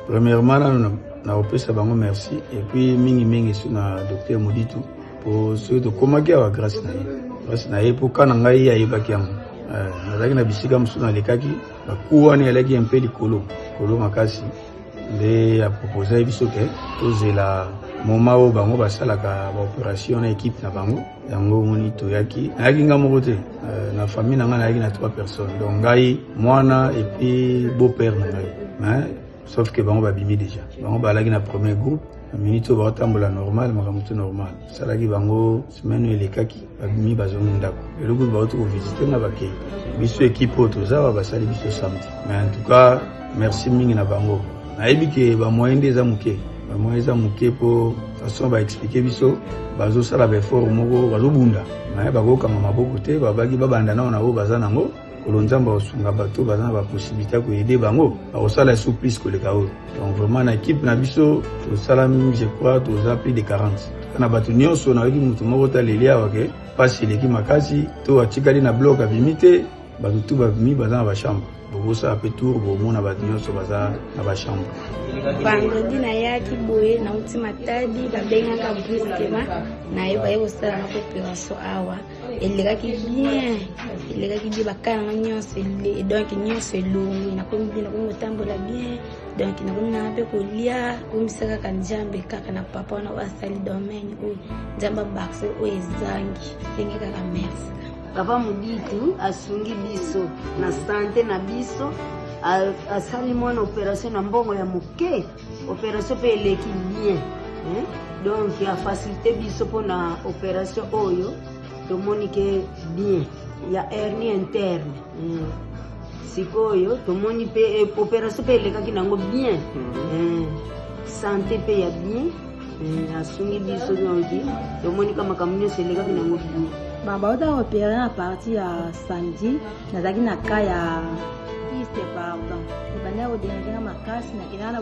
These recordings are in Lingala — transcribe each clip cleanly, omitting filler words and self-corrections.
Premièrement nano nakopesa bango merci et puis mingi mingi su na docteur Muditu po soki tokomaki awa grâce na ye, grâce na ye po ka na ngai ayebaki yango. Nazalaki na bisika mosusu nalekaki baku wana elaki mpe likolo likolo makasi, nde aproposaki biso ke tozela moment oyo bango basalaka baopération na équipe na bango. Yango omoni toyaki, nayaki nga moko te, na famille na ngai nayaki na trois personnes, donc ngai, mwana et puis beau père na ngai. Mais sauf que bango babimi déjà, bango balaki na premier groupe. Na minute oyo baotambola normal, makambo to normal. Salaki bango semaine oyo elekaki, babimi, bazongi ndako. Lelo kutu bauti kovisite nga, bakei. Biso équipe oyo toza awa, basali biso samedi. Mais en tout cas merci mingi na bango. Nayebi ke bamoyen nde eza moke, bamoyen eza moke, mpo façon baexpliquer biso, bazosala baeffort moko, bazobunda, mais bakokanga maboko te. Babaki babanda nao na oyo baza nango. Kolo Nzambe akosunga bato baza na bapossibilité ya koaider bango, bakosala esu plus koleka oyo. Donc vraiment na équipe na biso tosala, je crois toza plus de 40 na bato nyonso. Nayoki motu moko taleli awa ke mpasi eleki makasi to atikali na bloc, abimi te. Bato tu babimi, baza na bachambre. Bokosala mpe tour, bomona bato nyonso baza na bachambre. Vendredi nayaki boye, nauti Matadi, babengaka brusquement, naye kosalanga opération awa. Elekaki bien, elekaki bien. Baka nanga nyonso, donc nyonso elongwi, nakomi bien, nakomi kotambola bien, donc nakomi nanga mpe kolia. Komisa kaka Nzambe, kaka na papa wana oyo asali domaine oyo, Nzambe abakisa oyo ezangi. Senge kaka merci. Papa Muditu asungi biso na santé na biso, asali mwana opération na mbongo ya moke, opération mpe eleki bien, hein? Donc afacilité biso mpona opération oyo, tomoni ke bien ya hernie interne. Sikoyo tomoni mpe opération mpe elekaki nango bien, santé mpe ya bien, asungi biso. Donc tomoni ka makambo nyonso elekaki nango bien. Bauta opérer na partir ya samedi. Nazalaki na cas ya kyste, pardon, ebandaki kodéranger nga makasi. Nakendaka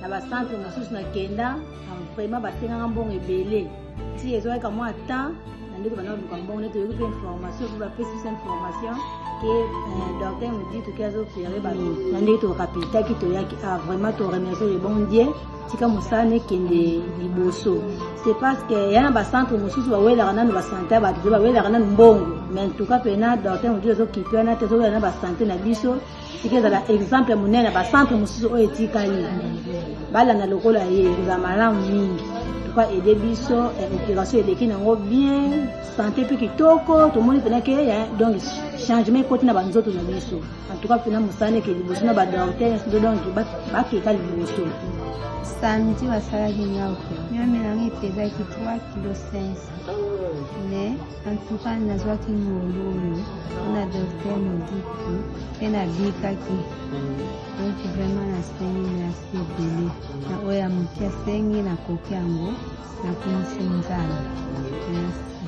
na bacentre mosusu, nakenda vraiment, basenganga mbongo ebele ti ezwaki mwa temps na nde tobanda koluka mbongo. Nde toyoki mpe information, mpe bapesi biso information ke docteur Muditu ke azoopérer bato. Na ndenge tokapitaki, toyaki, ah, vraiment toremercie le bon Dieu. Tika mosala nekende liboso. C'est parce que ya na bacentre mosusu bawelaka nanu basanté ya bato te, bawelaka nanu mbongo. Mais en tout cas mpena docteur Muditu azokipe wana te, azowela na basanté na biso. Tika ezala exemple monene na bacentre mosusu oyo etikali, balanda lokola ye, ekozala malamu mingi. Tuka aide biso, opération eleki nango bien, santé mpe kitoko. Tomoni mpena ke donc changement ekoti na banzoto na biso. En tout cas mpena mosala neke liboso na badocteur nyonso, donc bakeka liboso. Samedi basalaki nga opération, nanga epezaki 3 kilo 5, mais en tout cas nazwaki ngolu oyo mpona docteur Muditu mpe nabikaki. Donc vraiment nasengi merci ebele na oyo ya moke asengi, nakoki yango, nakomisi Nzambe merci.